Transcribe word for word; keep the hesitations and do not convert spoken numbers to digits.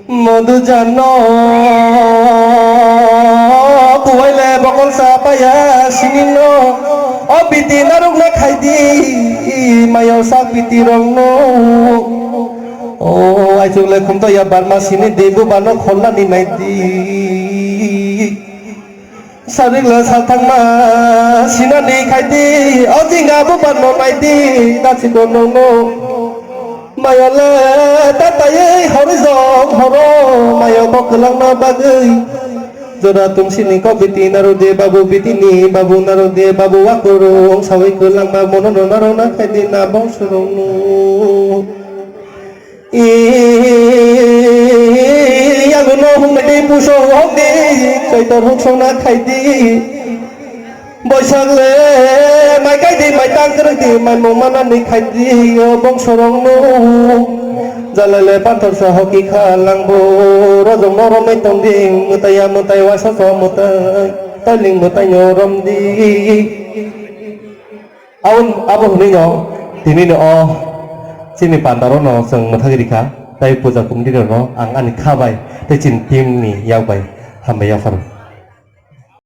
Modu jano kuwaile bokol sa paya sinino. O biti naruk na khaidi mayo sa biti rongno. O aichuk le khumto ya barma sini di bu bano khol nani nai di. Sarikla sathangma sinani khaidi, o jinga bubar no naidi, dachiko nongno. Mayole tatayei horijok horo, mayoko kwlangna bagwi. Jora tungsini ko biti narode babu, bitini babu narode babu, wakurung sawi kwlangma monono narona khaidi na bongsorongno. Yaguno hwnwi puso hokdi, Chaitor huksongna khaidi. Boisak le mai kaidi, mai tang kwrwidi, mai mung manani khaidi, o bongsorokno. Jalai le pathor sa hoki kha langbo, rojokno romwi tongdi, mwtaiya mwtai waisa so mwtai, tailing mwtaino romdi. Abon-, abo hwnwi no tini no o chini pandaro no chwng mwthagwi rikha, tei puja committee rok no ang ani kha bai tei chini team ni yak bai hambai yapharo.